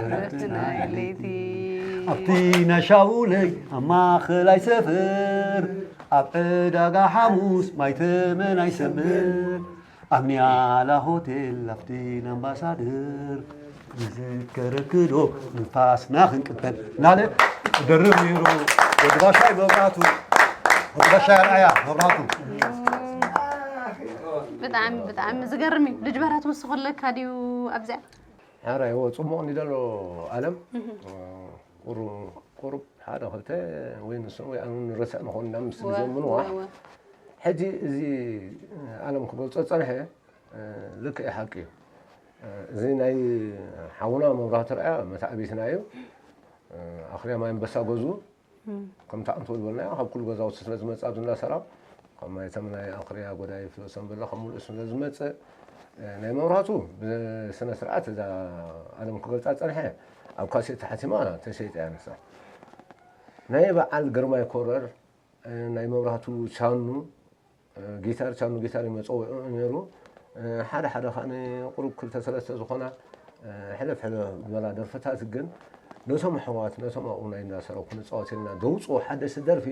ዕረፍትና ለይቲ ኣብቲ ናይ ሻውለይ ኣብ ማእኸላይ ሰፈር ኣብ ዕዳጋ ሓሙስ ማይ ተመን ኣይሰምር ኣብ ኒያላ ሆቴል ኣብቲ ኣምባሳደር ይዝከረኪ ዶ ንፋስና ክንቅበል እናለ ደርብ ነይሩ። ወዲ ባሻይ መብራቱ፣ ወዲ ባሻይ ኣርኣያ መብራቱ። ብጣዕሚ ብጣዕሚ ዝገርም እዩ። ልጅ በራት ውስኹ ኣለካ ድዩ ኣብዚኣ? ሓራይ እዎ ፅቡቕ እንዲ ዘሎ ኣለም ቁሩብ ሓደ ክልተ ወይ ንሱ ወይ ኣኑ ንረስዕ ንኾን ናብ ምስ ዝዘምንዋ ሕጂ እዚ ኣለም ክገልፆ ዝፀንሐ ልክዕ ሓቂ እዩ። እዚ ናይ ሓውና መብራህቱ ርኣያ መታዕቢትና እዩ። ኣኽርያ ማይ ኣንበሳ ገዝኡ ከምታ እንተው ዝበልናዮ ካብ ኩሉ ገዛውቲ ስለ ዝመፅእ ኣብዚ እንዳሰራው ካብ ማይ ተምናይ ኣኽርያ ጎዳይ ፍለሰንበላ ካብ ሙሉእ ስለ ዝመፅእ ናይ መብራህቱ ብስነ ስርዓት እዛ ኣለም ክገልፃ ፀንሐ ኣብ ካሴት ተሓቲማ ተሸይጣ እያ ንሳ። ናይ በዓል ግርማይ ኮረር ናይ መብራህቱ ቻኑ ጊታር ቻኑ ጊታር እዩ መፀውዒኡ ነይሩ። ሓደ ሓደ ከዓ ቁሩብ ክልተ ሰለስተ ዝኾና ሕልፍ ሕልፍ ዝበላ ደርፍታት ግን ነቶም ኣሕዋት ነቶም ኣብኡ ናይ እንዳሰረው ክንፃወት ኢልና ደውፅዎ ሓደሽቲ ደርፊ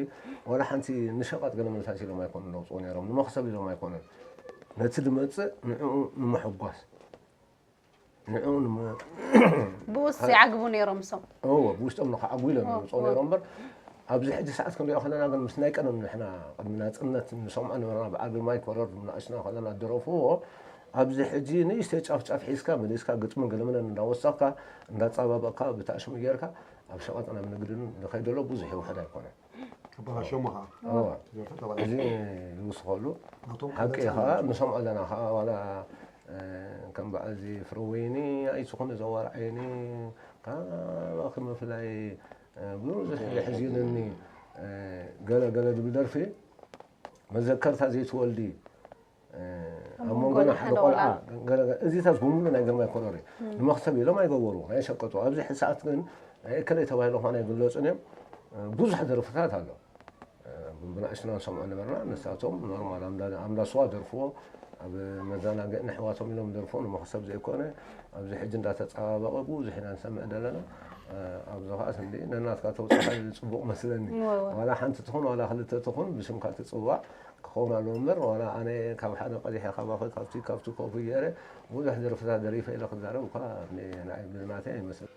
ዋላ ሓንቲ ንሸቐጥ ገለ መልታት ኢሎም ኣይኮኑን ደውፅዎ ነይሮም፣ ንመኽሰብ ኢሎም ኣይኮኑን። ነቲ ዝመፅእ ንዕኡ ንምሕጓስ ንዕኡ ብኡስ ይዓግቡ ነይሮም እሶም። እዎ ብውሽጦም ንክዓግቡ ኢሎም ይመፅኡ ነይሮም እምበር ኣብዚ ሕጂ ሰዓት ክንሪኦ ከለና ግን ምስ ናይ ቀደም ንሕና ቅድሚ ናፅነት ንሰምዖ ነበርና በዓል ግርማይ ኮረር ንኣሽና ከለና ደረፍዎ ኣብዚ ሕጂ ንእሽተይ ጫፍ ጫፍ ሒዝካ መሊስካ ግጥምን ገለመለን እንዳወሰኽካ እንዳፃባበቕካ ብታሽሙ ጌርካ ኣብ ሸቐጥን ኣብ ንግድን ዝኸይድ ዘሎ ብዙሕ ይውሕድ ኣይኮነን። ክበላሸሙ ከዓ እዎ ዘርፈ ተበላሸ እዚ ይውስኸሉ ናቶም ሓቂ ክገልፅ ከዓ ንሰምዖ ኣለና ከዓ ዋላ ከም በዓል እዚ ፍረወይኒ ኣይትኹን ዘዋርዓይኒ ካባኺ ምፍላይ ብዙሕ የሕዚንኒ ገለ ገለ ዝብል ደርፊ መዘከርታ ዘይትወልዲ ኣብ መንጎና ሓደ ቆልዓ ገለ ገለ እዚታት ብምሉ ናይ ግርማይ ኮረር እዩ ንመኽሰብ ኢሎም ኣይገበሩ ኣይሸቀጡ ኣብዚ ሕጂ ሰዓት ግን ናይ እከለይ ተባሂሎ ኳን ኣይግለፁን እዮም ብዙሕ ደርፍታት ኣሎ ብናእሽና ንሰምዖ ነበርና ንሳቶም ኖርማል ኣምዳ ስዋ ደርፍዎ ኣብ መዘናግዒ ንሕዋቶም ኢሎም ደርፍዎ ንመኽሰብ ዘይኮነ ኣብዚ ሕጂ እንዳተፀባበቐ ብዙሕ ኢና ንሰምዕ ዘለና ኣብዚ ከዓ እንዲ ነናትካ ተውፅኻ ፅቡቕ መስለኒ ዋላ ሓንቲ ትኹን ዋላ ክልተ ትኹን ብሽምካ ትፅዋዕ ክኸውን ኣለዎ እምበር ዋላ ኣነ ካብ ሓደ ቀዚሐ ካባኸ ካብቲ ካብቲ ኮፍ ገይረ ብዙሕ ደርፍታት ደሪፈ ኢለ ክዛረብ እኳ ንዓይ ብናተይ ኣይመስል